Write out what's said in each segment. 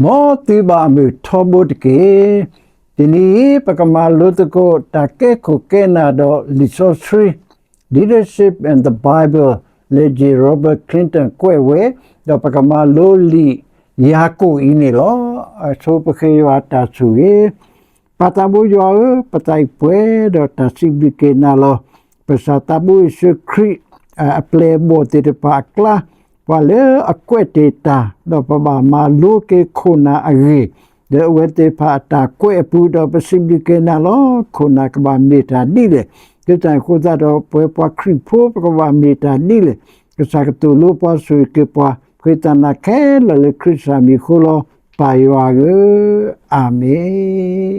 မ်သုဘၣ်အမုာ်ထီဘိတက့ၢ်. တနံၤအံၤ ပကမၤလိသကိးတၢ်ကဲခိၣ်ကဲနၢ်ဒီးလံာ်စီဆှံ Leadership and the Bible လၢ J Robert Clinton ကွဲးဝဲ, ဒီးပကမၤလိလံာ်ယၤကိာ်အံၤန့ၣ်လီၤ. အဆိပဃ့ယွၤတၢ်ဆိၣ်ဂ့ၤ. ပၢ်သးဘိယွၤဧၢ, ပသးအံၤပှဲၤဒီးတၢ်စံးဘျုးက့ၤနၤလီၤ. ပကစၢ်သးဘိယ့ၣ်ၡူးခရံာ် အပျဲၢ်အဘီၣ်သ့ၣ်တဖၣ်အကျါ, ပှၤလၢအကွဲးတ့ၢ်တၢ်, ဒီးပဘၣ်မၤလိက့ၤခိၣ်နၢ်အဂ့ၢ်, လၢအဝဲသ့ၣ်တဖၣ်အတၢ်ကွဲးအပူၤ, ဒီးပစံးဘျုးက့ၤနၤလီၤ. ခိၣ်နၢ်ကဘၣ်မ့ၢ်တၢ်ဒ်လဲၣ်, ဒ်သိးအဃိသတးဒီး ပဝဲပှၤခရံာ်ဖိ ပကဘၣ်မ့ၢ်တၢ်ဒ်လဲၣ်, ကစၢ်ကသိၣ်လိပှၤဆိၣ်ဂ့ၤက့ၤပှၤ, ဃ့သးနၤခဲလၢာ်လၢခရံာ်ကစၢ်မံၤအဃိလီၤ. ပၢ်ယွၤဧၢ, အၤမ့ၣ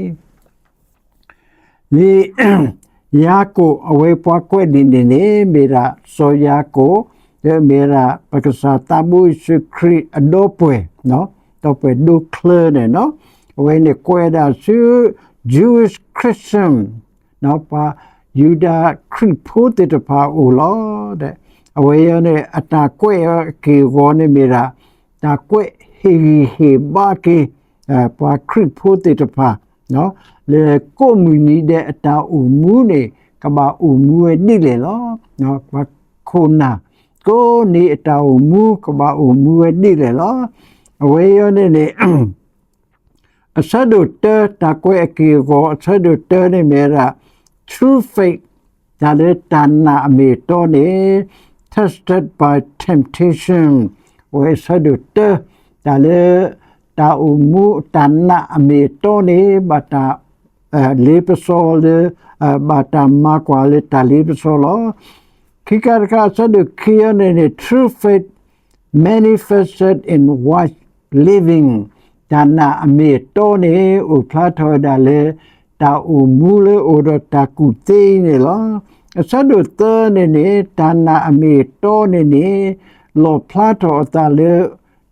်. လံာ်ယၤကိာ် အဝဲပှၤကွဲးဒ်န့ၣ်န့ၣ် မ့ၢ်ဒၣ်စီၤယၤကိာ်, ဒီးမ့ၢ်ဒၣ်ပကစၢ်သးဘိယ့ၣ်ၡူးခရံာ်အဒီပုၢ်ဝဲၢ်, ဒီပုၢ်ဝဲၢ်ဒိချၢန့ၣ်, အဝဲန့ၣ်ကွဲးဒၣ်ဆူ Jewish Christian, ပှၤယူဒၤခရံာ်ဖိသ့ၣ်တဖၣ်အအိၣ်လီၤ. အဝဲအံၤန့ၣ် အတၢ်ကွဲးအက့ၢ်အဂီၤန့ၣ်မ့ၢ်ဒၣ် တၢ်ကွဲးဟ့ၣ်ဂံၢ်ဟ့ၣ်ဘါက့ၤ ပှၤခရံာ်ဖိသ့ၣ်တဖၣ် လၢကိးမုၢ်နံၤဒဲးအတၢ်အိၣ်မူန့ၣ် ကဘၣ်အိၣ်မူဝဲဒ်လဲၣ်လီၤ. ပှၤခိၣ်နၢ် ကိးနံၤအတၢ်အိၣ်မူ ကဘၣ်အိၣ်မူဝဲဒ်လဲၣ်လီၤ. အဝဲအံၤန့ၣ်န့ၣ် အဆၢဒိၣ်တၢ တၢ်ကွဲးအက့ၢ်အဂီၤ အဆၢဒိၣ်တၢန့ၣ်မ့ၢ်ဝဲဒၣ် true faith, တၢ်လၢတၢ်နာ်အမ့ၢ်အတီန့ၣ် tested by temptation, အဝဲအဆၢဒိၣ်တၢ, တၢ်လၢတၢ်အိၣ်မူတၢ်နာ်အမ့ၢ်အတီန့ၣ် ဘၣ်တၢ်လ့ပစီလၢ ဘၣ်တၢ်မၤကွၢ်လၢတၢ်လ့ပစီလီၤ. ခံခါတခါ အဆၢဒိၣ်ခံအံၤန့ၣ်န့ၣ် true faith manifested in wise living, တၢ်နာ်အမ့ၢ်အတီန့ၣ် အိၣ်ဖျါထီၣ်ဝဲဒၣ်လၢ တၢ်အိၣ်မူလၢအိၣ်ဒီးတၢ်ကူၣ်သ့အံၤန့ၣ်လီၤ. အဆၢဒိၣ်သၢန့ၣ်န့ၣ် တၢ်နာ်အမ့ၢ်အတီန့ၣ်န့ၣ် လီၣ်ဖျါထီၣ်အသးလၢ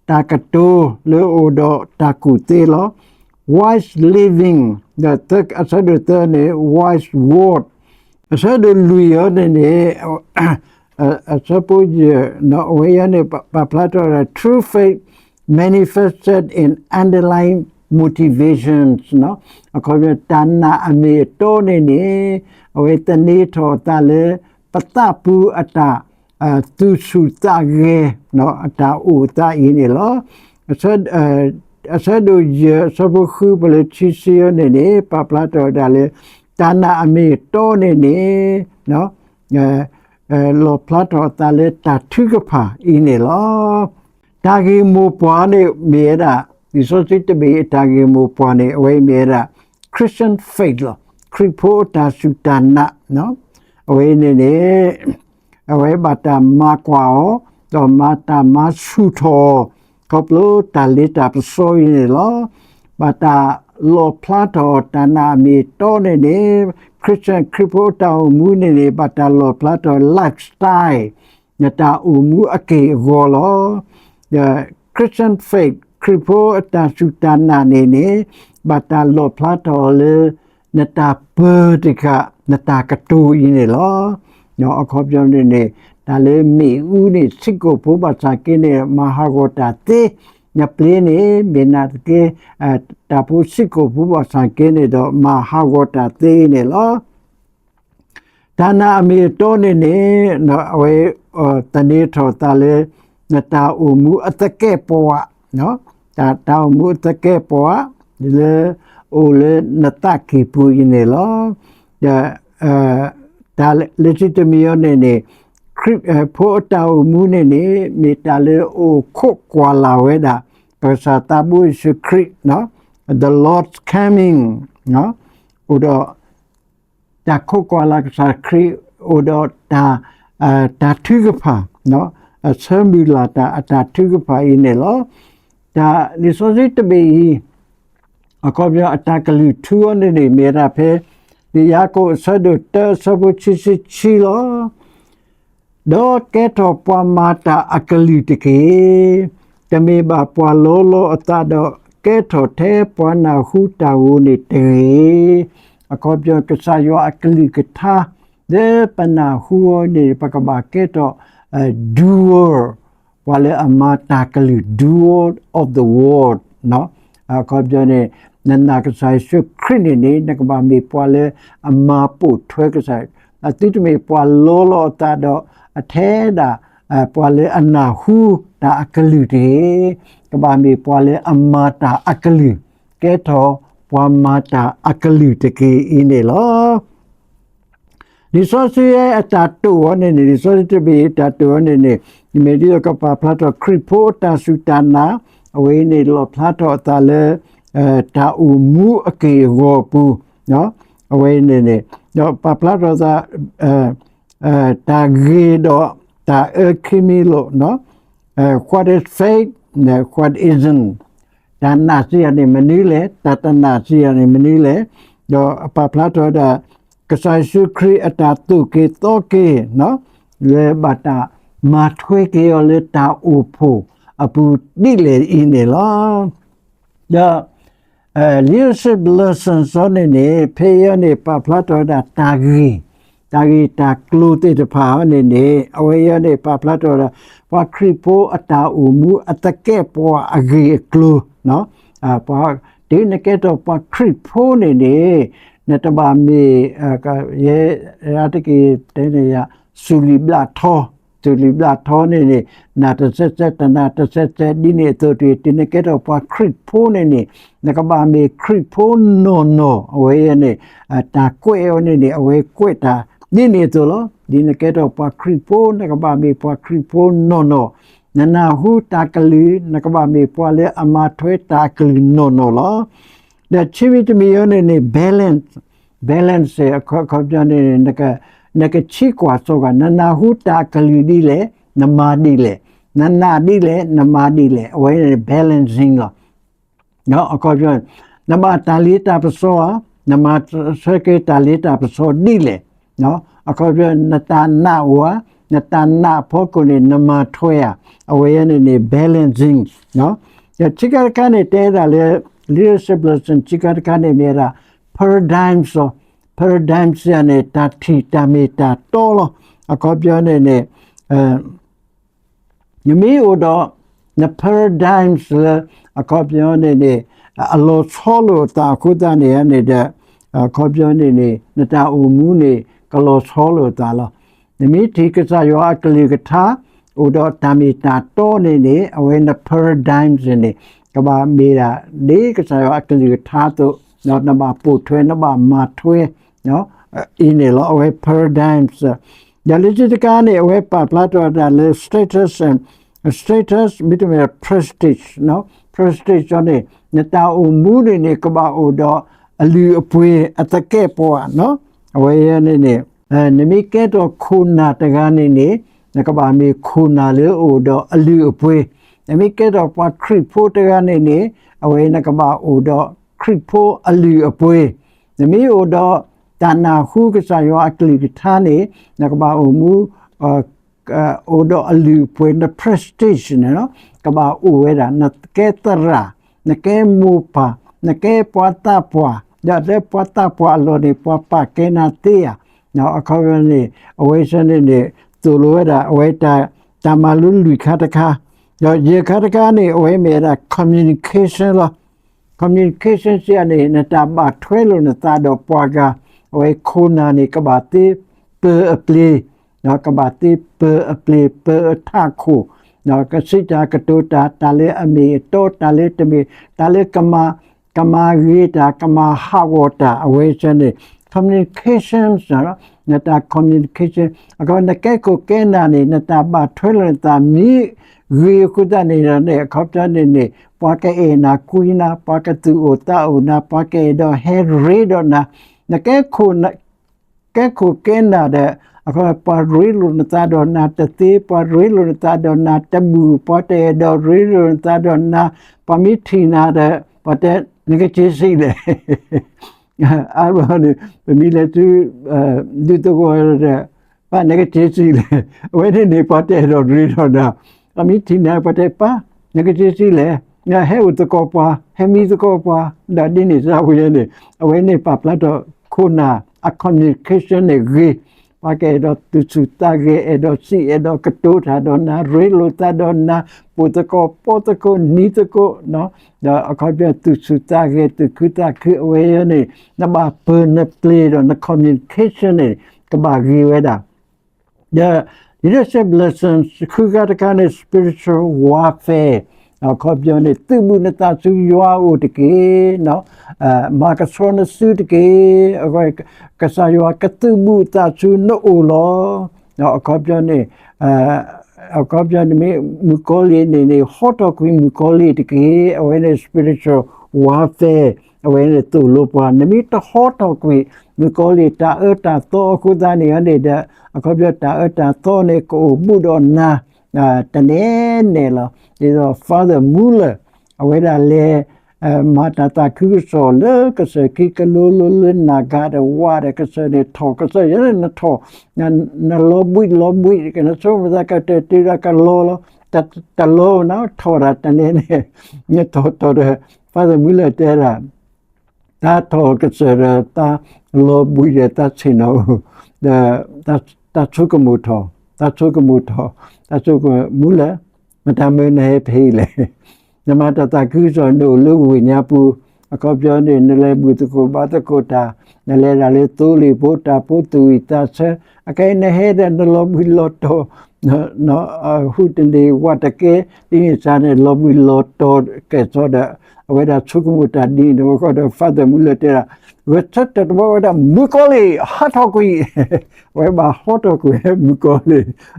တၢ်ကတိၤလၢအိၣ်ဒီးတၢ်ကူၣ်သ့လီၤ. Wise living, ဒီးအဆၢဒိၣ်သၢန့ၣ် wise word, အဆၢဒိၣ်လွံၢ်အံၤန့ၣ်န့ၣ် အဆၢဖိယဲၢ် အဝဲအံၤန့ၣ် ပာ်ဖျါထီၣ်ဝဲဒၣ် true faith manifested in underlying motivations, အခီပညီ တၢ်နာ်အမ့ၢ်အတီန့ၣ်န့ၣ် အဝဲသန့ၤထီၣ်အသးလၢ ပသးပူၤအတၢ် သူၣ်ဆူၣ်သးဂဲၤ အတၢ်အိၣ်အသးအံၤန့ၣ်လီၤ. အဆၢဒိၣ်ယဲၢ် အဆၢဖိဃု ပလၢခံဆံအံၤန့ၣ်န့ၣ် ပာ်ဖျါထီၣ်ဝဲဒၣ်လၢ တၢ်နာ်အမ့ၢ်အတီန့ၣ်န့ၣ် လီၣ်ဖျါထီၣ်အသးလၢတၢ်ထုကဖၣ်အံၤန့ၣ်လီၤ. တၢ်ဂ့ၢ်မိၢ်ပှၢ်န့ၣ်မ့ၢ်ဝဲဒၣ် လံာ်စီဆှံတဘ့ၣ်အတၢ်ဂ့ၢ်မိၢ်ပှၢ်န့ၣ် အဝဲမ့ၢ်ဝဲဒၣ် Christian faith လီၤ. ခရံာ်ဖိအတၢ်စူၢ်တၢ်နာ် အဝဲန့ၣ်န့ၣ် အဝဲဘၣ်တၢ်မၤကွၢ်အီၤ ဒီးမၤတၢ်မၤဆူၣ်ထီၣ်အီၤ ခီဖျိတၢ်လ့တၢ်ပစီအံၤန့ၣ်လီၤ. ဘၣ်တၢ်လီၣ်ဖျါထီၣ်တၢ်နာ်အမ့ၢ်အတီန့ၣ်န့ၣ် Christian ခရံာ်ဖိအတၢ်အိၣ်မူန့ၣ်န့ၣ် ဘၣ်တၢ်လီၣ်ဖျါထီၣ် lifestyle နတၢ်အိၣ်မူအက့ၢ်အဂီၤလီၤ. Christian faith ခရံာ်ဖိအတၢ်စူၢ်တၢ်နာ်န့ၣ်န့ၣ် ဘၣ်တၢ်လီၣ်ဖျါထီၣ်လၢ နတၢ်ပၢၤတခါ နတၢ်ကတိၤအံၤန့ၣ်လီၤ. အခီပညီန့ၣ်န့ၣ် တၢ်လၢမ့ၣ်အူန့ၣ် ဆံးကိာ်ဖိဘၣ်ဆၣ်က့န့ၣ် မၤဟးဂီၤတၢ်သ့, နပျ့ၤန့ၣ် မ့ၢ်နာ်သက့ တၢ်ဖိဆံးကိာ်ဖိဘၣ်ဆၣ်က့န့ၣ်ဒီး မၤဟးဂီၤတၢ်သ့န့ၣ်လီၤ. တၢ်နာ်အမ့ၢ်အတီန့ၣ်န့ၣ် အဝဲ သန့ၤထီၣ်သးလၢ နတၢ်အိၣ်မူအသကဲာ်ပဝး, တၢ်အိၣ်မူအသကဲာ်ပဝး လၢ အိၣ်လၢနသးကံၢ်ပူၤအံၤန့ၣ်လီၤ. ဒီး တၢ်လၢခံတမံၤအံၤန့ၣ်န့ၣ် ခရံာ်ဖိအတၢ်အိၣ်မူန့ၣ်န့ၣ် မ့ၢ်တၢ်လၢအိၣ်ခိးကွၢ်လၢ်ဝဲဒၣ် ပကစၢ်သးဘိယ့ၣ်ၡူးခရံာ် the Lord's coming အိၣ်ဒီး တၢ်ခိးကွၢ်လၢ်ကစၢ်ခရံာ် အိၣ်ဒီးတၢ် တၢ်ထုကဖၣ် အဆၢမုၢ်လၢ်တၢ်အတၢ်ထုကဖၣ်အံၤန့ၣ်လီၤ. တၢ်လံာ်စီဆှံတဘ့ၣ်အံၤ အခီပညီအတၢ်ကလုၢ်ထူအံၤန့ၣ်န့ၣ် မ့ၢ်ဝဲဒၣ်ဖဲ လံာ်ယၤကိာ်အဆၢဒိၣ်တၢအဆၢဖိခံဆံခံလီၤ. ဒီးကဲထီၣ်ပှၤမၤတၢ်အကလုၢ်တက့ၢ်. တမ့ၢ်ဘၣ်ပှၤလီလီအသးဒီး ကဲထီၣ်ထဲပှၤနၢ်ဟူတၢ်ဂီၤန့ၣ်တဂ့ၤ. အခီပညီ ကစၢ်ယွၤအကလုၢ်ကထါ လၢပနၢ်ဟူအီၤန့ၣ် ပကဘၣ်ကဲထီၣ် doer ပှၤလၢအမၤတၢ်ကလုၢ် doer of the word နီၤ. အခီပညီန့ၣ် နနာ်ကစၢ်ယ့ၣ်ၡူးခရံာ်န့ၣ်န့ၣ် နကဘၣ်မ့ၢ်ပှၤလၢအမၤပိာ်ထွဲကစၢ်, အသုတမ့ၢ်ပှၤလီလီၤအသးဒီး အထဲဒၣ် ပှၤလၢအနၢ်ဟူတၢ်အကလုၢ်တဂ့ၤ, ကဘၣ်မ့ၢ်ပှၤလၢအမၤတၢ်အကလုၢ်, ကဲထီၣ်ပှၤမၤတၢ်အကလုၢ်တက့ၢ်အံၤန့ၣ်လီၤ. လံာ်စီဆှံအတၢ်တိာ်အီၤန့ၣ်န့ၣ် လံာ်စီဆှံတဘ့ၣ်အတၢ်တိာ်အီၤန့ၣ်န့ၣ် မ့ၢ်ဒ်သိးကပာ်ဖျါထီၣ်ခရံာ်ဖိအတၢ်စူၢ်တၢ်နာ်, အဝဲအံၤန့ၣ် လီၣ်ဖျါထီၣ်အသးလၢ တၢ်အိၣ်မူအက့ၢ်အဂီၤအပူၤ, အဝဲအံၤန့ၣ်န့ၣ် ဒီးပာ်ဖျါထီၣ်အသး တၢ်ဂ့ၤဒီးတၢ်အၢခံမံၤလိာ်, what is faith, what isn't, တၢ်နာ်စံးယၤန့ၣ်မနုၤလဲၣ်, တၢ်တနာ်စံးယၤန့ၣ်မနုၤလဲၣ်, ဒီးအပာ်ဖျါထီၣ်ဝဲဒၣ် ကစၢ်ယ့ၣ်ၡူးခရံာ်အတၢ်သိၣ်က့ၤသီက့ၤ လၢဘၣ်တၢ်မၤထွဲက့ၤအီၤလၢတၢ်အိၣ်ဖှိၣ်အပူၤဒ်လဲၣ်အံၤန့ၣ်လီၤ. ဒီး leadership lesson စီန့ၣ်န့ၣ် ဖဲအံၤန့ၣ် ပာ်ဖျါထီၣ်ဝဲဒၣ်တၢ်ဂ့ၢ်, တၢ်ဂ့ၢ်တၢ်ကျိၤသ့ၣ်တဖၣ်အံၤန့ၣ်န့ၣ် အဝဲအံၤန့ၣ် ပာ်ဖျါထီၣ်ဝဲဒၣ် ပှၤခရံာ်ဖိအတၢ်အိၣ်မူအသကဲးပဝးအဂ့ၢ်အကျိၤ, တုၤနကဲထီၣ်ပှၤခရံာ်ဖိန့ၣ်န့ၣ် နတဘၣ်မ့ၢ် ယဲ တက့ၢ် တဲန့ၣ်ယၤ စူၢ်လံာ်ဘျၣ်ထီ, စူၢ်လံာ်ဘျၣ်ထီန့ၣ်န့ၣ် နၢ်တစဲးစဲး တနၢ်တစဲးစဲး ဒ်န့ၣ်အသိးတဂ့ၤ, တုၤနကဲထီၣ်ပှၤခရံာ်ဖိန့ၣ်န့ၣ် နကဘၣ်မ့ၢ်ခရံာ်ဖိနီၢ်နီၢ်, အဝဲန့ၣ် တၢ်ကွဲးအီၤန့ၣ်န့ၣ် အဝဲကွဲးတၢ်ဒ်န့ၣ်အသိးလီၤ. ဒ်နကဲထီၣ်ပှၤခရံာ်ဖိ နကဘၣ်မ့ၢ်ပှၤခရံာ်ဖိနီၢ်နီၢ်, နနၢ်ဟူတၢ်ကလုၢ် နကဘၣ်မ့ၢ်ပှၤလၢအမၤထွဲတၢ်ကလုၢ်နီၢ်နီၢ်လီၤ. ဒီးခံမံၤတမံၤအံၤန့ၣ်န့ၣ် balance, balance အခီပညီန့ၣ် နကဆံးကွၢ်စိကွၢ် နနၢ်ဟူတၢ်ကလုၢ်ဒ်လဲၣ်, နမၤဒ်လဲၣ်, နနာ်ဒ်လဲၣ်, နမၤဒ်လဲၣ်, အဝဲန့ၣ် balancing လီၤ. အခီပညီ နဘၣ်တၢ်လ့တၢ်ပစီဧါ, နမၤဆၢက့ၤတၢ်လ့တၢ်ပစီဒ်လဲၣ်, အခီပညီ နတၢ်နာ်အိၣ်ဧါ, နတၢ်နာ်အဖီခိၣ်န့ၣ် နမၤထွဲဧါ, အဝဲန့ၣ်န့ၣ် balancing ဒီးဆ့ကၤတခါန့ၣ် တဲဒၣ်လၢ leadership lesson ဆ့ကၤတခါန့ၣ် မ့ၢ်ဝဲဒၣ် paradigms လီၤ. Paradigms န့ၣ် တၢ်ထံၣ်တၢ်မ့ၢ်တၢ်တီလီၤ. အခီပညီန့ၣ်န့ၣ် နမ့ၢ်အိၣ်ဒီး န paradigms လၢ အခီပညီန့ၣ်န့ၣ် အလီၤဆီလိာ်အသးအဃိသတးန့ၣ်န့ၣ်ဒီး အခီပညီန့ၣ်န့ၣ် နတၢ်အိၣ်မူန့ၣ် ကလီၤဆီလိာ်အသးလီၤ. နမ့ၢ်ထံၣ်ကစၢ်ယွၤအကလုၢ်ကထါ အိၣ်ဒီးတၢ်မ့ၢ်တၢ်တီန့ၣ်န့ၣ် အဝဲန paradigms န့ၣ် ကဘၣ်မ့ၢ်ဒၣ် ဒ်ကစၢ်ယွၤအကလုၢ်ကထါအသိး ဒီးနဘၣ်ပိာ်ထွဲ နဘၣ်မၤထွဲ အံၤန့ၣ်လီၤ. အဝဲ paradigms ဒီးလၢခံတခါန့ၣ် အဝဲပာ်ဖျါထီၣ်ဝဲဒၣ်လၢ status, status မ့တမ့ၢ် prestige, prestige န့ၣ် နတၢ်အိၣ်မူန့ၣ်န့ၣ် ကဘၣ်အိၣ်ဒီးအလုၢ်အပှ့ၤအသကဲးပဝး, အဝဲန့ၣ်န့ၣ် နမ့ၢ်ကဲထီၣ်ခိၣ်နၢ်တဂၤန့ၣ်န့ၣ် နကဘၣ်မ့ၢ်ခိၣ်နၢ်လၢအိၣ်ဒီးအလုၢ်အပှ့ၤ, နမ့ၢ်ကဲထီၣ်ပှၤခရံာ်ဖိတဂၤန့ၣ်န့ၣ် အဝဲနကဘၣ်အိၣ်ဒီးခရံာ်ဖိအလုၢ်အပှ့ၤ, နမ့ၢ်အိၣ်ဒီးတၢ်နၢ်ဟူကစၢ်ယွၤအကလုၢ်ကထါန့ၣ် နကဘၣ်အိၣ်မူ အိၣ်ဒီးအလုၢ်အပှ့ၤ န prestige န့ၣ် ကဘၣ်အိၣ်ဝဲဒၣ် နကဲသရၣ်, နကဲမိၢ်ပၢ်, နကဲပှၤသးပှၢ်, ဒီးလၢပှၤသးပှၢ်အလီၢ်န့ၣ် ပှၤပာ်ကဲနၤသ့ဧါ, အခီပညီန့ၣ် အဝဲဆၢန့ၣ်န့ၣ် သိၣ်လိဝဲဒၣ် အဝဲတၢ် တၢ်မၤလိလွံၢ်ခါတခါ, ဒီးယဲၢ်ခါတခါန့ၣ် အဝဲမ့ၢ်ဝဲဒၣ် communication လီၤ. communication စံးန့ၣ် နတၢ်ဘၣ်ထွဲလိာ်နသးဒီးပှၤဂၤ, အဝဲခိၣ်နၢ်န့ၣ် ကဘၣ်သ့ပၢၤအပျ့ၤ, ကဘၣ်သ့ပၢၤအပျ့ၤ ပၢၤအထးခိၣ်, ကစံးတၢ်ကတိၤတၢ် တၢ်လၢအမ့ၢ်အတီ တၢ်လၢတမ့ၢ် တၢ်လၢကမၤ ကမၤဂ့ၤတၢ် ကမၤဟးဂီၤတၢ် အဝဲဆၢန့ၣ် communication နတၢ် communication အခီ နကဲခိၣ်ကဲနၢ်န့ၣ် နတၢ်ဘၣ်ထွဲလိာ်နသးမ့ၢ်ဂ့ၤအဃိသတးန့ၣ်ဒီးန့ၣ် အခီပညီန့ၣ်န့ၣ် ပှၤကအဲၣ်နၤကွံနၤ ပှၤကသူၣ်အိၣ်သးအိၣ်နၤ ပှၤကအဲၣ်ဒိးဟဲရ့ဒီးနၤ နကဲခိၣ် ကဲခိၣ်ကဲနၢ်ဒီး အခီ ပှၤရ့လိာ်နသးဒီးနၤတသ့ ပှၤရ့လိာ်နသးဒီးနၤတဘူၣ် ပှၤတအဲၣ်ဒိးရ့လိာ်နသးဒီးနၤ ပှၤမ့ၢ်ထံၣ်နၤဒီး ပှၤတဲ နကစ့ဆံးလဲၣ် အါဘျီန့ၣ် ပမ့ၢ်လဲၤဆူ ဒူသဝီဒီး ပှၤနကစ့ဆံးလဲၣ် အဝဲန့ၣ်န့ၣ် ပှၤတအဲၣ်ဒိးရ့ဒီးနၤ ပှၤမ့ၢ်ထံၣ်နၤ ပှၤတဲ ပှၤနကစ့ဆံးလဲၣ် ဟဲအိၣ်သကိးပှၤ ဟဲမံသကိးပှၤ ဒီးဒ်န့ၣ်စၢ်ဝဲန့ၣ် အဝဲန့ၣ်ပာ်ဖျါထီၣ်ခိၣ်နၢ်အ communication န့ၣ်ဂ့ၤ ပှၤကအဲၣ်ဒိးသူၣ်ဆူၣ်သးဂဲၤ အဲၣ်ဒိးစံးအဲၣ်ဒိးကတိၤတၢ်ဒီးနၤ ရ့လိာ်သးဒီးနၤ ပိာ်သကိး ပီသကိး နံၤသကိး ဒီးအခီပညီသူၣ်ဆူၣ်သးဂဲၤ သူၣ်ခုသးခုအဝဲအံၤန့ၣ် နဘၣ်ပၢၤနပျ့ၤဒီးန communication န့ၣ် ကဘၣ်ဂ့ၤဝဲဒၣ် ဒီး leadership blessing ဃုခါတခါန့ၣ် spiritual warfare အခီပညီန့ၣ် သုးဘူးနသးဆူယွၤအအိၣ်တက့ၢ်, မၤကဆှီနစုတက့ၢ်, ကစၢ်ယွၤကသုးဘူးသးဆူနအိၣ်လီၤ. အခီပညီန့ၣ် အခီပညီန့ၣ်မ့ၢ်မုၣ်ကီၤလံၢ်န့ၣ်န့ၣ် ဟီထီၣ်ကွံာ်မုၣ်ကီၤလံၢ်တက့ၢ်. အဝဲန့ၣ် spiritual warfare အဝဲန့ၣ်သိၣ်လိပှၤ နမ့ၢ်တဟီထီၣ်ကွံာ် မုၣ်ကီၤလံၢ်တၢ်အၢတၢ်သီအဃိသတးန့ၣ်န့ၣ်ဒီး အခီပညီတၢ်အၢတၢ်သီန့ၣ် ကအိၣ်ဘူးဒီးနၤ တနဲနဲလီၤ. ဒ်သိး Father Muller အဝဲဒၣ်လဲၤ မၤတၢ်သးခုကစီၣ်လၢကစၢၢ်ခံကလိလိလၢနၢ်ဂၤဒီးဝါဒီး ကစၢၢ်န့ၣ်ထီၣ် ကစၢၢ်ယဲန့ၣ် နထီၣ် နလီၤဘှံးလီၤဘှံး နဆိကမိၣ်သးကတၢၢ်တုၤဒီးကလီၤလီၤ တလီၤနၤ ထီၣ်တၢ်တနဲနဲ နထီၣ်ထီၣ်ဒီး Father Muller တဲဒၣ် တၢ်ထီၣ်ကစၢၢ်ဒီးတၢ်လီၤဘှံးဒီးတၢ်ဆ့ၣ်နီၤ ဒီး တၢ်ဆိကမိၣ်ထီၣ် တၢ်ဆိကမိၣ်ထီၣ် တၢ်ဆိကမိၣ် Muller မတၤမၢနဟဲဖဲအံၤလဲၣ်. နမၤတၢ်သးခုကစီၣ် နအိၣ်လၢဝ့ၢ်ညါပူၤ အခီပညီန့ၣ် နလဲၤဘူၣ်သကိးဘါသကိးတၢ် နလဲၤဒၣ်လၢသိလ့ၣ်ဖိတၢ်ဖိ သူၣ်ဝံၣ်သးဆၢ အခဲအံၤနဟဲဒီးနလီၤဘှံးလီၤတီၤ ဟူးတန့ၢ်ဝးတကဲ ဒ်န့ၣ်စ့ၢ်န့ၣ် လီၤဘှံးလီၤတီၤကဲၣ်ဆိးဒီး အဝဲဒၣ်ဆိကမိၣ်တၢ်ဒ်န့ၣ်အဃိဒီး Father Muller တဲဒၣ် ဂဲၤဆၢထၢၣ်တဘျီဝဲဒၣ် မုၣ်ကီၤလံၢ် ဟးထီၣ်ကွံာ် အဝဲဘၣ်ဟီထီၣ်ကွံာ်မုၣ်ကီၤလံၢ်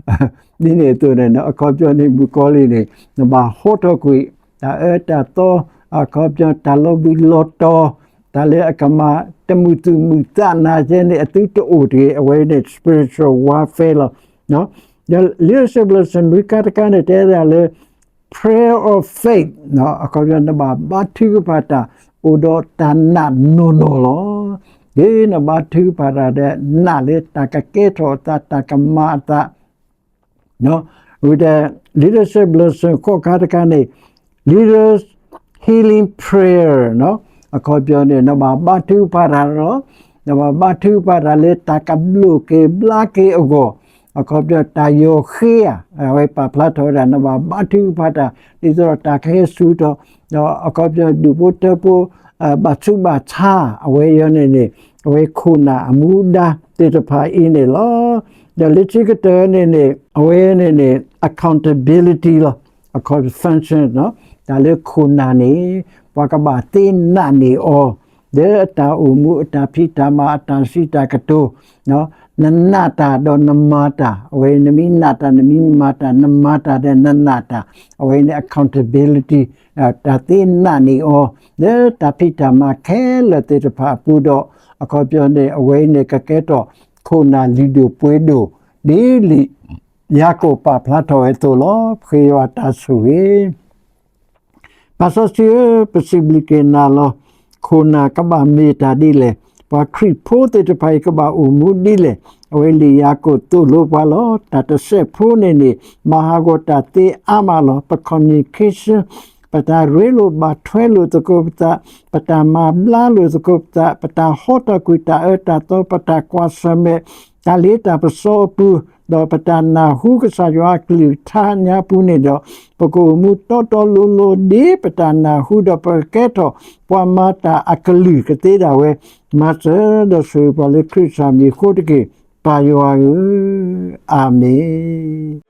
ဒ်န့ၣ်အသိးန့ၣ် အခီပညီန့ၣ် မုၣ်ကီၤလံၢ်န့ၣ် နဘၣ်ဟီထီၣ်ကွံာ် တၢ်အၢတၢ်သီ အခီပညီတၢ်လီၤဘှံးလီၤတီၤ တၢ်လၢအကမၤတမုာ်သူၣ်မုာ်သးနၤကဲန့ၣ် အသုတအိၣ်တဂ့ၤ အဝဲန့ၣ် spiritual warfare လီၤ. ဒီး leadership lesson နွံခါတခါန့ၣ် တဲဒၣ်လၢ prayer of faith အခီပညီ နဘၣ်ဘါထုကဖၣ်တၢ် အိၣ်ဒီးတၢ်နာ်နီၢ်နီၢ်လီၤ. ဒ်နဘါထုကဖၣ်တၢ်ဒီး နာ်လၢတၢ်ကကဲထီၣ်အသး တၢ်ကမၤအသး ဝံၤဒီး leadership lesson ဃိးခါတခါန့ၣ် leaders healing prayer အခီပညီန့ၣ် နဘၣ်ဘါထုကဖၣ်တၢ်လီၤ. နဘၣ်ဘါထုကဖၣ်တၢ်လၢတၢ်ကဘျိၣ်က့ၤဘျါက့ၤအဂီၢ် အခီပညီတၢ်ယီၤဃ့ဧါ အဝဲပာ်ဖျါထီၣ်ဝဲဒၣ် နဘၣ်ဘါထုကဖၣ်တၢ် ဒ်သိးဒီးတၢ်ကဟဲစူၤထီၣ် ဒီးအခီပညီဒူၣ်ဖိထၢဖိ ဘၣ်ဆူးဘၣ်ဆါ အဝဲအံၤန့ၣ်န့ၣ် အဝဲခိၣ်နၢ်အမူဒါသ့ၣ်တဖၣ်အံၤန့ၣ်လီၤ. ဒီးလၢခံကတၢၢ်န့ၣ်န့ၣ် အဝဲန့ၣ်န့ၣ် accountability လီၤ. အခီ function တၢ်လၢခိၣ်နၢ်န့ၣ် ပှၤကဘၣ်သ့နာ်န့ၢ်အီၤ လၢအတၢ်အိၣ်မူ အတၢ်ဖံးတၢ်မၤ အတၢ်စံးတၢ်ကတိၤ နနာ်တၢ်ဒီးနမၤတၢ် အဝဲနမ့ၢ်နာ်တၢ် နမ့ၢ်မၤတၢ် နမၤတၢ်ဒီးနနာ်တၢ် အဝဲန့ၣ် accountability တၢ်သ့နာ်န့ၢ်အီၤ လၢတၢ်ဖံးတၢ်မၤခဲလၢာ်သ့ၣ်တဖၣ်အပူၤဒီး အခီပညီန့ၣ် အဝဲန့ၣ်ကကဲထီၣ်ခိၣ်နၢ်လုၢ်ဒိၣ်ပှ့ၤဒိၣ် ဒ်လံာ်ယၤကိာ်ပာ်ဖျါထီၣ်ဝဲအသိးလီၤ. ပဃ့ယွၤတၢ်ဆိၣ်ဂ့ၤ ပၢ်စီဆှံဧၢ, ပစံးဘျုးက့ၤနၤလီၤ. ခိၣ်နၢ်ကဘၣ်မ့ၢ်တၢ်ဒ်လဲၣ်, ပှၤခရံာ်ဖိသ့ၣ်တဖၣ်အံၤကဘၣ်အိၣ်မူဒ်လဲၣ်, အဝဲလံာ်ယၤကိာ်သိၣ်လိပှၤလီၤ. တၢ်တစဲးဖိန့ၣ်န့ၣ် မၤဟးဂီၤတၢ်သ့အါမးလီၤ. ပ communication ပတၢ်ရ့လိာ်ဘၣ်ထွဲလိာ်သကိးပသး, ပတၢ်မၤဘျါလိာ်သကိးပသး, ပတၢ်ဟီထီၣ်ကွံာ်တၢ်အၢတၢ်သီ, ပတၢ်ကွၢ်ဆၢၣ်မဲာ် တၢ်လ့တၢ်ပစီအပူၤ, ဒီးပတၢ်နၢ်ဟူကစၢ်ယွၤအကလုၢ်ကထါညါပူၤန့ၣ်ဒီး, ပကအိၣ်မူတီတီလိၤလိၤဒ်ပတၢ်နၢ်ဟူဒီးပကကဲထီၣ်ပှၤမၤတၢ်အကလုၢ်ကသ့ဒၣ်ဝဲ, မၤစၢၤဒီးဆိၣ်ဂ့ၤပှၤလၢခရံာ်ကစၢ်မံၤအဃိတက့ၢ်, ပၢ်ယွၤဧၢ, အၤမ့ၣ်.